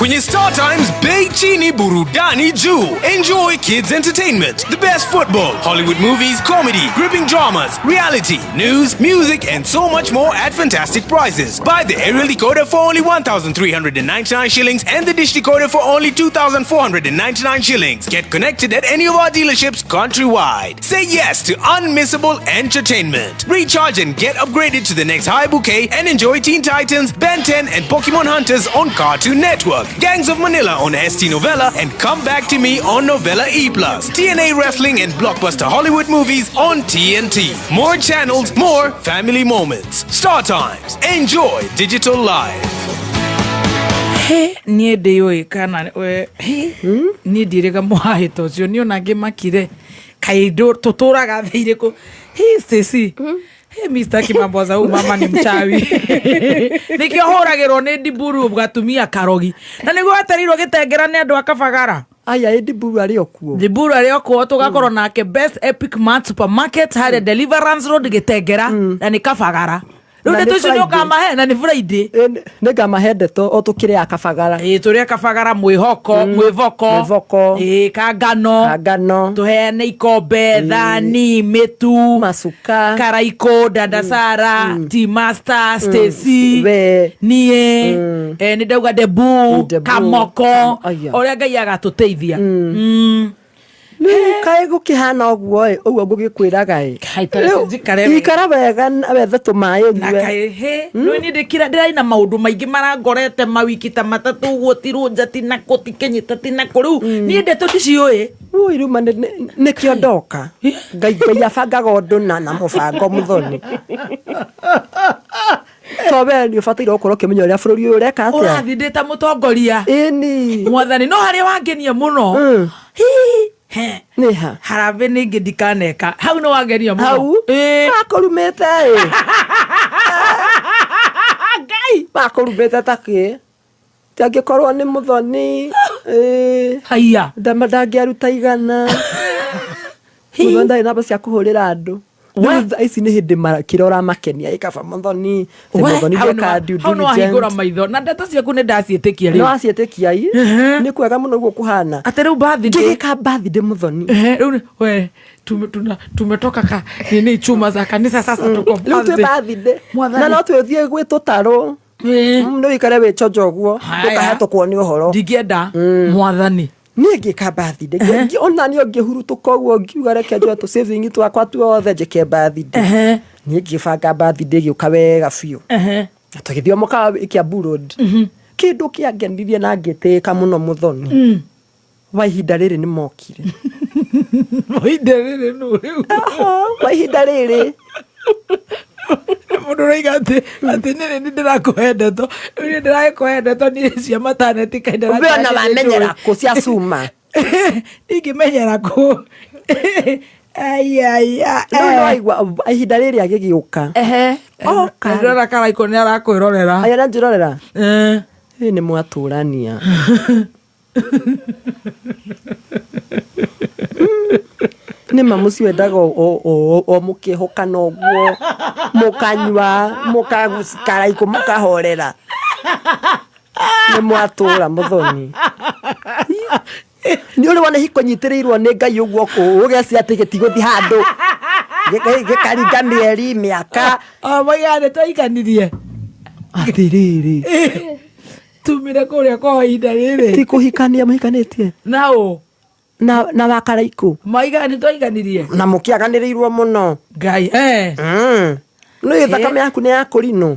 Kwenye Star Times, bei chini, burudani juu. Enjoy kids entertainment, the best football, Hollywood movies, comedy, gripping dramas, reality, news, music, and so much more at fantastic prices. Buy the aerial decoder for only 1,399 shillings and the dish decoder for only 2,499 shillings. Get connected at any of our dealerships countrywide. Say yes to unmissable entertainment. Recharge and get upgraded to the next high bouquet and enjoy Teen Titans, Ben 10, and Pokemon Hunters on Cartoon Network, Gangs of Manila on ST Novella, and Come Back to Me on Novella E+. TNA Wrestling and Blockbuster Hollywood movies on TNT. More channels, more family moments. Star Times. Enjoy digital life. He niä ndä å kana niä ndirä ga må ta å cio niä ona ngä makire kaä tå tå raga thä irä kå Stacy Hey, Mr. Kimamboza huyu mama ni mchawi nikio hũragĩrwo nĩ ndiburu gatumia karogi na nĩguo wetereirwo gĩtengera nĩ andũ a kabagara Aya, ä ndiburu arä o kuo. Ndiburu arĩ okuo tũgakorwo nake Best Epic Mart Supermarket harĩa Deliverance Road gĩtengera na nĩ kabagara rĩu Na ndeto nĩ icio nĩ Friday. ũkamahe na nĩ Friday. Nä ngamahe ndeto o tå kä rä a kabagara. Ĩĩ tũrĩa kabagara mwĩhoko mwĩvoko. Mwĩvoko. Ĩĩ kangano. Kangano. Tũheane ikombe, thani, mĩtu, macuka, karaikũ, dandasara, tea master, Stacy, We. niĩ nĩ ndauga debu, Debu. kamoko, Aya. ũrĩa Ngai agatũteithia. Rä kaä gå kä hana å guo ä å guo ngå gä kwä raga ä Kai, ta reke njikare wega. ikara wega na wethe tå maä Na ũnyue. kaĩ he nĩ niĩ ndĩkira ndĩraina maũndũ maingĩ marangorete mawiki ta matatũ ũguo ti rũnja ti nakũ ti kĩnyita ti nakũ rĩu niĩ ndeto ndiciũĩ. Ui, rĩu ma nĩkĩo ndoka. Ngai Ngai abangaga ũndũ na mũbango mũthoni to we nĩ ũbataire gũkorwo ũkĩmenya ũrĩa bũrũri ũyũ ũreka atĩa. Ũrathiĩ ndĩ ta mũtongoria. Ĩni. Mwathani no harĩa wangenia mũno. He. Nĩ ha? Harambĩ ningĩ ndikaneka hau nĩ wangenia mũno. Hau. Ĩĩ. Makũrumĩte ĩ. Ngai. Makũrumĩte ta kĩ ti angĩkorwo nĩ mũthoni ĩ. Haiya. Ndangĩaruta igana. Mũthoni ndarĩ namba cia kũhũrĩra andũ. Rĩu thaa ici nĩ hĩndĩ kĩrĩa ũramakenia ĩ kaba mũthoni. Atĩ We, mũthoni hau nĩ ndeka due hau nĩ wahingũra diligence. maitho na ndeto ciaku nĩ ndaciĩtĩkia Nĩ rĩu. waciĩtĩkia i nĩ kwega mũno ũguo kũhana. Atĩ rĩu birthday. Ngĩgĩka birthday mũthoni. Ehe, rĩu we tumetoka ka nini chuma za kanisa sasa tuko Rĩu twĩ birthday. birthday. Mwathani. Na no twĩthiĩ gwĩ tũtarũ. Nĩ wĩikare wĩ chonjo ũguo. Haya. Ndũkahetũkwo nĩ ũhoro. Ndingĩenda mwathani. Niĩ ngĩka birthday. Ona niĩ ngĩhurutũka ũguo ngiuga reke njoe tũ saving twakwa tuothe njĩke birthday. Niĩ ngĩbanga birthday ĩgĩũka wega biũ. Na tũgĩthiĩ o mũkawa Kiambu Road. Kĩndũ kĩangenirie na ngĩtĩĩka mũno mũthoni wa ihinda rĩrĩ nĩ mokire. Ihinda rĩrĩ nũ rĩu? Wa ihinda rĩrĩ. Mũndũ ũraiga atĩ nĩ nĩ ndĩrakũhe ndeto rĩu niĩ ndĩragĩkũhe ndeto niĩ cia mataneti kainda We ona wamenyera kũ cia cuma? Ingĩmenyera kũ? Aiaya. Rĩu nĩ waigua ihinda rĩrĩ agĩgĩũka. Oka. Ndĩrona karaikũ nĩ arakwĩrorera. Aya aranjĩrorera. Ĩ nĩ mwatũrania. Nĩ ma mũciĩ wendaga o mũkĩhũkana ũguo mũkanyua mũkaraikũ mũkahorera. Nĩ mwatũra mũthoni. Nĩ ũrĩ wona hiko nyitĩrĩirwo nĩ Ngai ũguo ũgecia atĩ gĩtigũthiĩ handũ gĩkaringa mĩeri mĩaka. O moigaga nĩ twaikanirie. Atĩrĩrĩ. Tumire kũrĩa kwa ihinda rĩrĩ. Ti kũhikania mũhikanĩtie? Na ũ? Na wakaraikũ. Moigaga nĩ twaiganirie. Na mũkĩaganĩrĩirwo mũno. Ngai. Nĩ thakame yaku nĩ ya kũrinũ.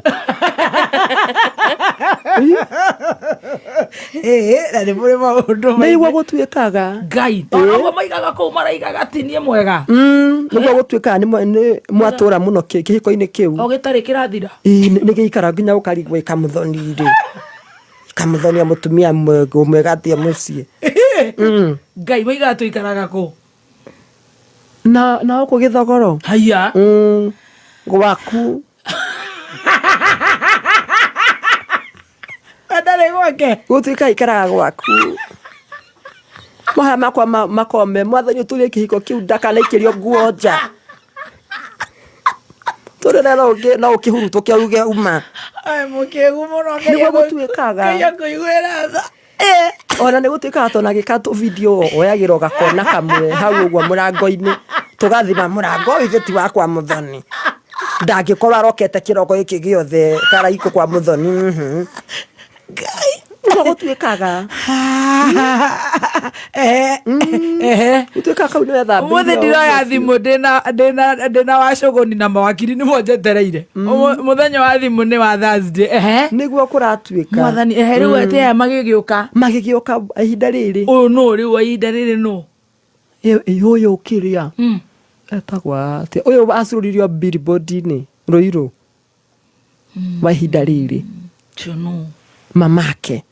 Ĩĩ, na nĩ mũrĩ maũndũ maingĩ. Nĩguo gũtuĩkaga. Ngai. Ũguo maigaga kũu maraigaga ti niĩ mwega. Nĩguo gũtuĩkaga nĩ mwatũra mũno kĩhiko-inĩ kĩu. O gĩtarĩ kĩrathira. Ĩĩ, nĩ gĩikara nginya ũkarigwo ĩkamũthoni rĩ. Ĩkamũthonia mũtumia mwega atĩa mũciĩ. Ngai maigaga tũikaraga kũ? Na gũkũ gĩthogoro. Haiya. Gwaku. Ndarĩ gwake. Gũtuĩka ikaraga gwaku. Mahaya makwa makome mwathani ũtũrie kĩhiko kĩu ndakanaikĩrio nguo nja. Tũrĩre no ũkĩhurutũke uge uma. Ai mũkĩgu mũno. Nĩguo gũtuĩkaga. Ngai akũiguĩra tha. Ona nĩ gũtuĩkaga tona gĩka tũ video oyagĩra ũgakona kamwe hau ũguo mũrango-inĩ, tũgathima mũrango ũyũ ithe ti wakwa Mũthoni, ndangĩkorwo arokete kĩroko gĩkĩ gĩothe karaikũ kwa Mũthoni. Ũguo gũtuĩkaga. Ehe. Gũtuĩkaga kau nĩ wethambĩire. Umuthi ndiroya thimũ, ndĩna wacũgũni na mawakiri nĩmo njetereire. Mũthenya wa thimũ nĩ wa Thursday. Ehe. Nĩguo kũratuĩka. Mwathani, ehe, rĩu atĩ aya magĩgĩũka. Magĩgĩũka ihinda rĩrĩ. Ũyũ nũ rĩu wa ihinda rĩrĩ nũ? Ĩ ũyũ kĩrĩa etagwo atĩa, ũyũ acũririo billboard-inĩ Ruiru wa ihinda rĩrĩ? Ũcio nũ? Mamake,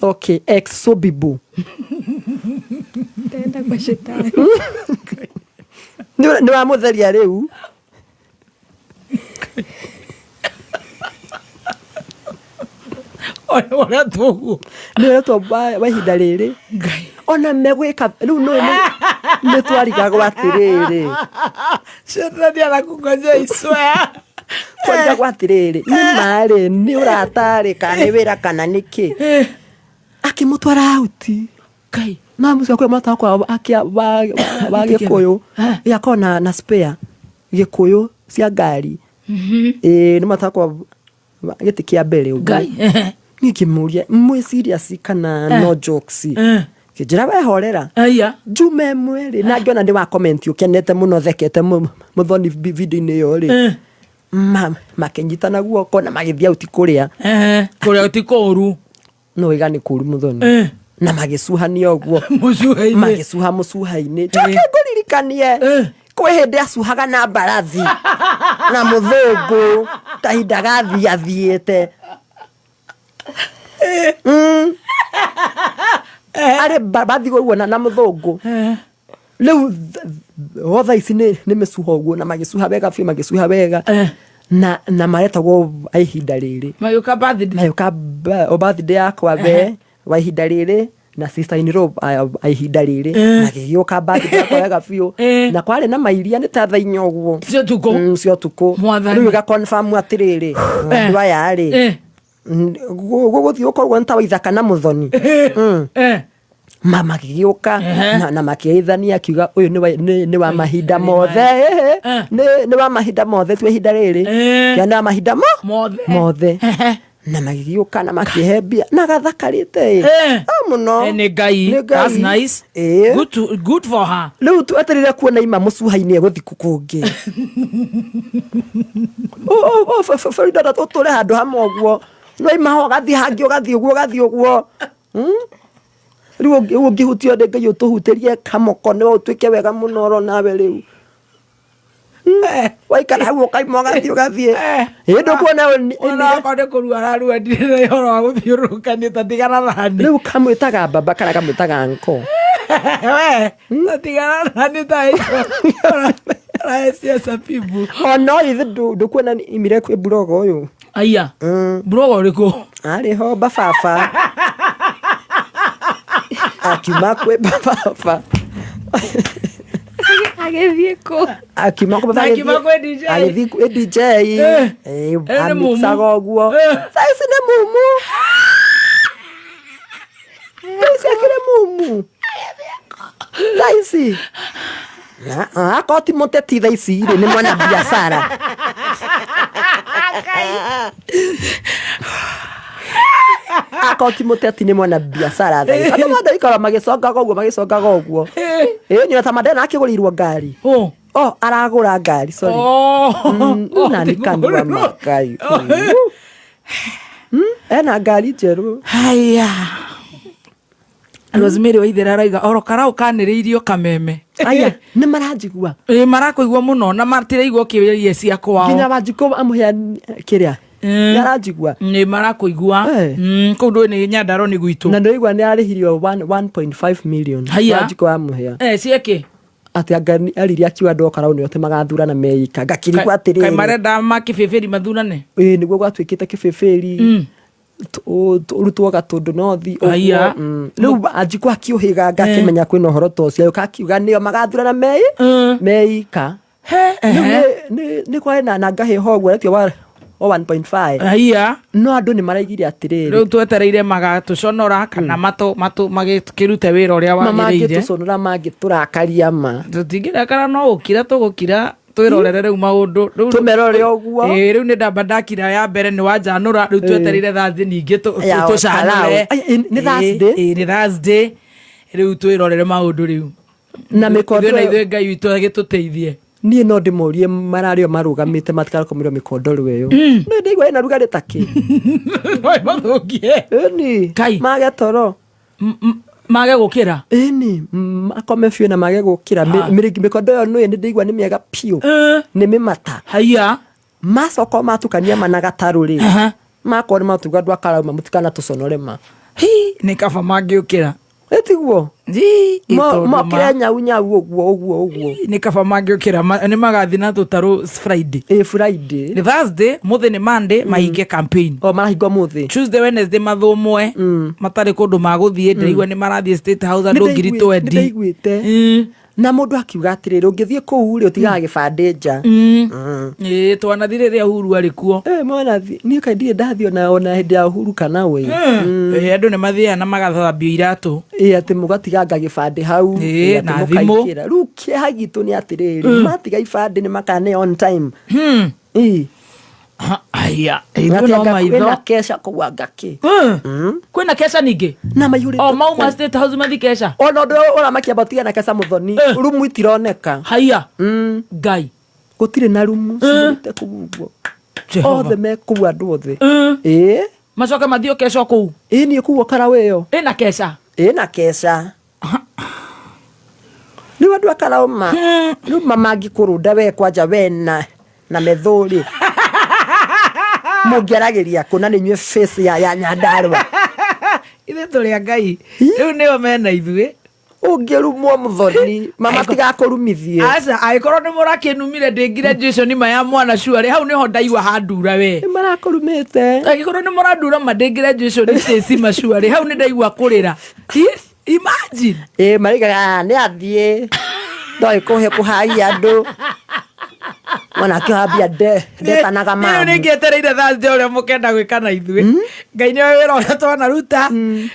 okay, ex Sobibu. Ndenda kwa shetani. Nĩ wamũtheria rĩu. Ũrĩa tũguo. Nĩ ũretwo wa ihinda rĩrĩ. Ngai. Ona megwĩka rĩu nĩ twarigagwo atĩrĩrĩ. Shetani anakungojea iswea. Twarigagwo atĩrĩrĩ, nĩ marĩ nĩ ũratarĩ kana nĩ wĩra kana nĩ kĩ, akĩmũtwara auti. Ngai. Na mũcio kwĩ mwata wakwa wa Gĩkũyũ yakorwo na spare Gĩkũyũ cia ngari. Ĩĩ, nĩ mwata wakwa wa gĩtĩ kĩa mbere ũguo. Ngai. Niĩ ngĩmũria, mwĩ serious kana no jokes? Kĩnjĩra wehorera. Aya. Njuma ĩmwe rĩ, na ngĩona nĩ wa comment ũkenete mũno, thekete Mũthoni video-inĩ ĩyo rĩ, makĩnyitana guoko na magĩthiĩ auti kũrĩa. Kũrĩa ti kũũru. No wĩga nĩ kũũru Mũthoni. Na magĩcuhania ũguo. Mũcuha-inĩ. Magĩcuha mũcuha-inĩ. Njoke ngũririkanie, kwĩ hĩndĩ acuhaga na mbarathi na mũthũngũ kahinda gathiĩ athiĩte. Arĩ mbathi ũguo na mũthũngũ. Rĩu o thaa ici nĩ mĩcuha ũguo, na magĩcuha wega biũ, magĩcuha wega. Na maretagwo a ihinda rĩrĩ. Magĩũka birthday. Magĩũka o birthday yakwa we wa ihinda rĩrĩ na sister in law a ihinda rĩrĩ. Magĩgĩũka birthday yakwa wega biũ. Na kwarĩ na mairia nĩ ta thaa inya ũguo. Cia ũtukũ. Cia ũtukũ. Mwathani. Rĩu ĩga confirm atĩrĩrĩ, andũ aya rĩ, gũgũthiĩ gũkorwo nĩ ta Waithaka na Mũthoni. Magĩgĩũka na makĩgeithania, akiuga ũyũ nĩ wa mahinda mothe. Nĩ wa mahinda mothe, tu ihinda rĩrĩ. Kĩa nĩ wa mahinda Mothe. mothe. Na magĩgĩũka na makĩhe mbia na gathakarĩte ĩ. Ah, mũno. Nĩ Ngai. Nĩ Ngai. That's nice. Good for her. Rĩu twetereire kuona ima mũcuha-inĩ egũthiĩ kũngĩ. Farida, tũtũre handũ hamwe ũguo. No ima ho ũgathiĩ hangĩ, ũgathiĩ ũguo, ũgathiĩ ũguo. Rĩu ũngĩhutio nĩ Ngai ũtũhutĩrie kamoko no ũtuĩke wega mũno oro nawe rĩu. Waikara hau ũkaima ũgathiĩ, ũgathiĩ. Ĩ ndũkuona Ona okorwo nĩ kũrua ararua, ndirĩ na ũhoro wa gũthiũrũrũkania, ta tigana nani. Rĩu kamwĩtaga baba kana kamwĩtaga nko? We, ta tigana nani ta icio. Araecia sabibu. Ona ithe ndũkuona imire kwĩ mburogo ũyũ. Aya. Mburogo ũrĩkũ? Arĩ ho bababa. Akiuma kwĩ bababa. Agĩthiĩ kũ? Akiuma kwĩ baba. Na akiuma kwĩ DJ. Agĩthiĩ kwĩ DJ. Nĩ mumu. Amixaga ũguo. Thaa ici nĩ mumu. Thaa ici akĩrĩ mumu. Thaa ici. Akorwo ti mũteti thaa ici rĩ, nĩ mwana biacara. Akorwo ti mũteti nĩ mwana biacara thaa ici. Andũ mothe ikara magĩcongaga ũguo, magĩcongaga ũguo. Ĩ nyona ta Mandela akĩgũrĩirwo ngari. Oh, aragũra ngari, sorry. Na nĩ kanua makai. Ena ngari njerũ. Haya. Rosemary Waithera arauga oro karau kanĩrĩirio kameme. Aya, nĩ maranjigua. Ĩ marakũigua mũno na matiraigua ũkĩũria cia kwao. Nginya Wanjikũ amũhe kĩrĩa. Nĩ aranjigua. Nĩ marakũigua. Kũu ndũĩ nĩ Nyandarua nĩ gwitũ. Na nĩũraigua nĩ arĩhirio 1.5 million. Haya. Wanjikũ amũhea. Ciĩkĩ? Atĩ anga aririe akiuga andũ okarau nĩo atĩ magathurana meika. Ngakĩrigwo atĩrĩrĩ. Kaĩ marenda makĩbĩbĩri mathurane? Ĩ nĩguo gwatuĩkĩte kĩbĩbĩri. Rutwo gatũndũ nothi ũguo. Aya. Rĩu Wanjikũ akiũhĩga ngakĩmenya kwĩna ũhoro ta ũcio, agĩũka akiuga nĩo magathurana meika. Rĩu nĩ kwarĩ na ngahĩha ũguo, etio o 1.5. Haiya. No andũ nĩ maraigire atĩrĩrĩ, Rĩu twetereire magatũconora kana matũ matũ magĩkĩrute wĩra ũrĩa ma wagĩrĩire. mangĩtũconora mangĩtũrakaria ma. Tũtingĩrakara, no gũkira tũgũkira, twĩrorere rĩu maũndũ. Tũmerore ũguo. Ĩĩ, rĩu nĩ ndamba ndakira ya mbere nĩ wanjanũra, rĩu twetereire Thursday ningĩ Ya tũcanũre. Karau. Ai, nĩ Thursday? Ĩĩ, nĩ Thursday, rĩu twĩrorere maũndũ rĩu. Na mĩkondo Ithuĩ na ithuĩ Ngai witũ agĩtũteithie. Niĩ no ndĩmorie mararĩo marũgamĩte matikarakomerwo mĩkondoro ĩyo, no ndaigua ĩna rugarĩ ta kĩ. No ĩmathũkie. Ĩni. Kai. Mage toro. Mage gũkĩra. Ĩni, makome biũ na mage gũkĩra. Mĩkondo ĩyo nũĩ nĩ ndĩigua nĩ mĩega biũ, nĩ mĩmata. Haiya. Macoka matukania ma na gatarũ rĩ, makorwo nĩ matuga andũ akarauma mũtikana tũconore ma. Hi, nĩ kaba mangĩũkĩra. Ĩtiguo. Ii, tondũ Mokĩre nyau nyau ũguo ũguo ũguo. Nĩ kaba mangĩũkĩra, nĩ magathi na tũtarũ Friday. Ĩ, Friday. Nĩ Thursday, mũthĩ nĩ Monday, mahinge campaign. O marahinga ũmũthĩ. Tuesday, Wednesday mathũmwe, matarĩ kũndũ magũthiĩ. Ndĩraigua nĩ marathiĩ State House andũ ngiri 20. Nĩndaiguĩte na mũndũ akiuga atĩrĩrĩ, ũngĩthiĩ kũu rĩ, ũtigaga gĩbandĩ nja. Ĩĩ, twanathi rĩrĩa Uhuru arĩ kuo. Eh, mwanathi niĩ kaĩ ndirĩ ndathiĩ ona hĩndĩ ya Uhuru kana we. Ĩĩ, andũ nĩ mathiaga na magathambio iratũ. Ĩ, atĩ mũgatiganga gĩbandĩ hau. Ĩĩ, Ĩ, atĩ na thimũ. mũkaingĩra. Rĩu kĩeha gitũ nĩ atĩrĩrĩ, matiga ibandĩ nĩ makane on time. Ĩ. Aya, Atĩ ithuĩ no anga maitho. kwĩna keca kũu anga kĩ. Kwĩna keca ningĩ? Na maihũrĩte O mauma kũu. State House mathi keca. Ona ũndũ ũramakia botiga na keca mũthoni, rumu itironeka. Haiya. Ngai. Gũtirĩ na rumu cihũrĩte kũu ũguo. Jehova. Othe me kũu, andũ othe. Ĩ. Macoke mathiĩ o keca o kũu. Ĩ, niĩ kũu okaraũ ĩyo. Ĩna keca. Ĩna keca. Rĩu andũ akaraũ ma rĩu ma mangĩkũrũnda we kwanja we na methũrĩ mũngĩaragĩria kũ na nĩ inyuĩ face ya Nyandarũa? Ithuĩ tũrĩ a Ngai, rĩu nĩo mena ithuĩ. Ũngĩrumwo mũthoni, mama tigakũrumithie. Aca, angĩkorwo nĩ mũrakĩnumire ndĩ graduation ma ya mwana cuarĩ, hau nĩho ndaigua handura we. Nĩ marakũrumĩte. Angĩkorwo nĩ mũrandura ma ndĩ graduation Stacy macuarĩ, hau nĩ ndaigua kũrĩra. Imagine. Ĩ, maraigaga nĩ athiĩ no ĩkũhe kũhaia andũ mwana akĩhambia ndetanaga Rĩu mamu. nĩ ngĩetereire Thursday ũrĩa mũkenda gwĩka na ithuĩ. Ngai nĩwe wĩra ũrĩa twanaruta,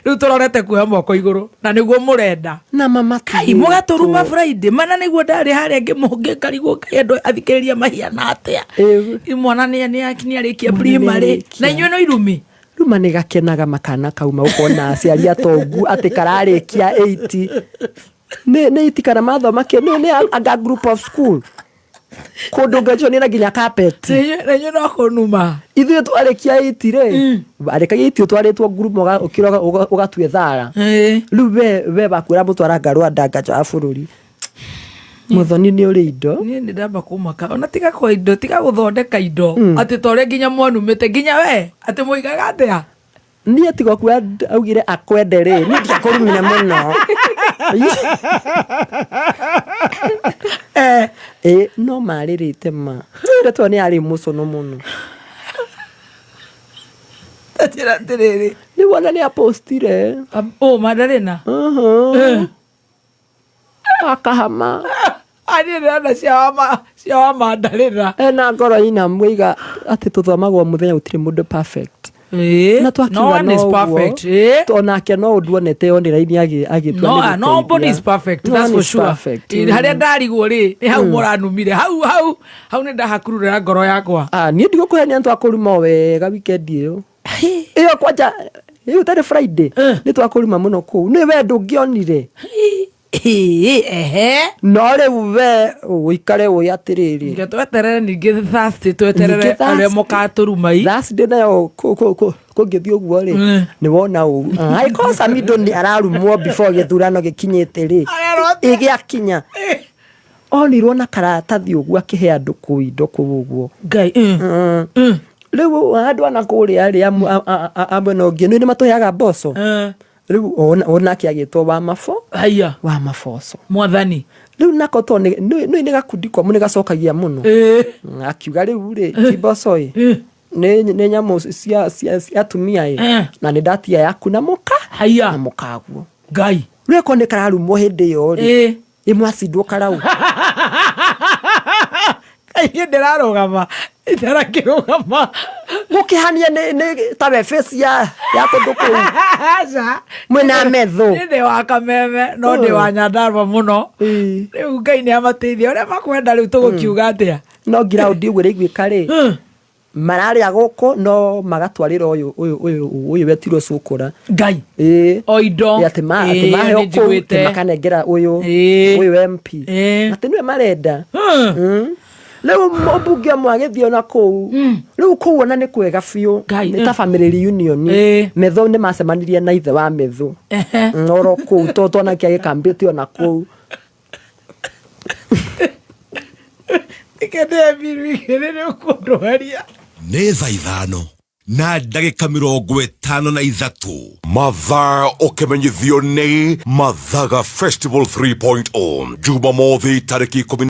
rĩu tũrorete kuoya moko igũrũ na nĩguo mũrenda. Na mama Kai, mũgatũruma Friday mana nĩguo ndarĩ harĩa ngĩkarigwo Ngai andũ athikĩrĩria mahiana atĩa. Mwana nĩ arĩkia Mwana nĩ primary arĩkia. na inyuĩ no irumi. Rĩu nĩ gakenaga makana kauma ũkona aciari atongu atĩ kararĩkia 80 nĩ iti kana mathoma kĩ nĩ anga group of school kũndũ graduation na nginya carpet. Na inyuĩ no kũnuma. Ithuĩ twarĩkia 80 rĩ, arĩkagia 80 ũtwarĩtwo group ũkĩra ũgatue thara. Rĩu we wakwĩra mũtwaranga Rwanda anga nja wa bũrũri, mũthoni nĩ ũrĩ indo. Niĩ nĩ ndamba kũmaka ona tiga kwa indo, tiga gũthondeka indo atĩ ta ũrĩa nginya mwanumĩte nginya we atĩ mũigaga atĩa. Niĩ tiga kuo augire akwende rĩ, niĩ ndiakũrumire mũno. Ĩ, no marĩrĩte ma ndeto nĩ arĩ mũcono mũno. Njĩra atĩrĩrĩ. Nĩ wona nĩ apostire. Ũ mandarĩna. Akahama. Niĩ ndĩrona cia wa mandarĩna. Ena ngoro ina mũiga atĩ tũthomagwo mũthenya gũtirĩ mũndũ perfect. Na twakiuga No one is no ũguo, perfect. Onake no ũndũ onete online agĩtua No, nĩ ah, nobody gũteithia. is perfect, No that's one for is sure. perfect. Harĩa ndarigwo rĩ, nĩ hau mũranumire, hau hau hau nĩ ndahakururĩra ngoro yakwa. Ah, niĩ ndigũkũhenia, nĩ twakũruma o wega weekend ĩyo ĩyo kwanja ĩyo tarĩ Friday, nĩ twakũruma mũno kũu nĩ we ndũngĩonire. Ehe. No rĩu we ũikare ũĩ atĩrĩrĩ. Nge tweterere ningĩ Thursday, tweterere Ningĩ arĩa Thursday. mũkatũruma i. Thursday nayo kũngĩthiĩ ũguo rĩ, nĩ wona ũru angĩkorwo Samido nĩ ararumwo before gĩthurano gĩkinyĩte rĩ, ĩgĩakinya onirwo na karatathi ũguo akĩhe andũ kũu indo kũu ũguo. Ngai. Rĩu andũ ana kũrĩa rĩ a mwena ũngĩ nĩ matũheaga mboco. Rĩu onake agĩtwo wa mabo. Haiya. Wa maboco. Mwathani. Rĩu nako to nĩ gakundi komũ nĩ gacokagia mũno. Akiuga rĩu rĩ ti mboco ĩ, nĩ nyamũ cia atumia ĩ, na nĩ ndatia yaku na mũka. Haiya. Na mũkaguo. Ngai. Rĩu ĩkorwo nĩ kararumwo hĩndĩ ĩyo rĩ, ĩmwacindwo karau. Kaingĩ ndĩrarũgama itarakĩrũgama. Gũkĩhania nĩ ta we face ya kũndũ kũu. Aca. Mwĩna metho. Nĩ ndĩ wa Kameme no ndĩ wa Nyandarua mũno. Ĩĩ. Rĩu Ngai nĩ amateithia ũrĩa makwenda, rĩu tũgũkiuga atĩa? No ngiraũndi ũguo ĩraiguĩka rĩ, mararĩa gũkũ no magatwarĩra ũyũ wetirwo cũkũra. Ngai. Ĩĩ. O indo. Ĩ, atĩ ma atĩ Ĩĩ, maheo nĩ kũu atĩ njiguĩte. makanengera ũyũ Ĩĩ. ũyũ MP. Ĩĩ. Atĩ nĩwe marenda. Rĩu mũmbunge ũmwe agĩthiĩ ona kũu, rĩu kũu ona nĩ kwega biũ. Ngai, Nĩ ta family reunion. Ĩĩ. Metho nĩ macemanirie na ithe wa metho. Oro kũu to tonake agĩkambĩte ona kũu. Ikende mbiru igĩrĩ nĩ ũkũndwaria. Nĩ thaa 5:53. Mathaa ũkĩmenyithio nĩ Mathaga Festival 3.0 Jumamothi tarĩki 10.